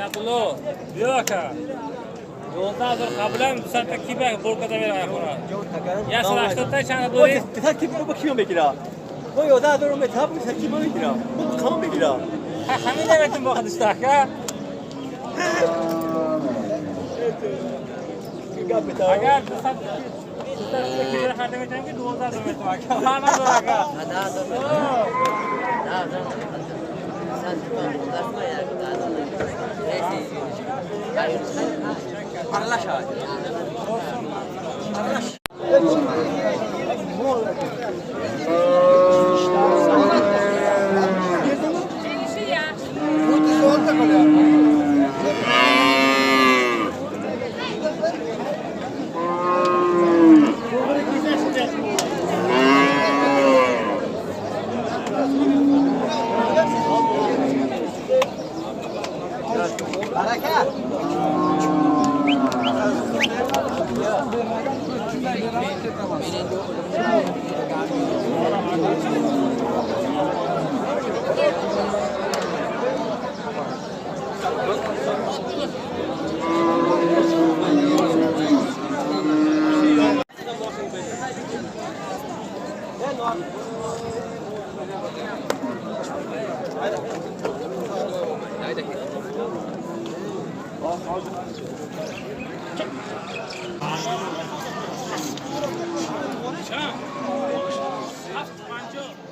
Абдулло, биё ака. 12 000 қабулам, 200 та киба бор када меравад хона. 180 та чанд дорӣ? Киё мегира? Мо 11 000 метаб, кима мегира? Мо кам мегира. Ҳамин наметун бо хадишта ака. Агар 200 киба харда метавонем, ки 12 000 метавон ака. Ҳама дор ака. Чанд? 7,50.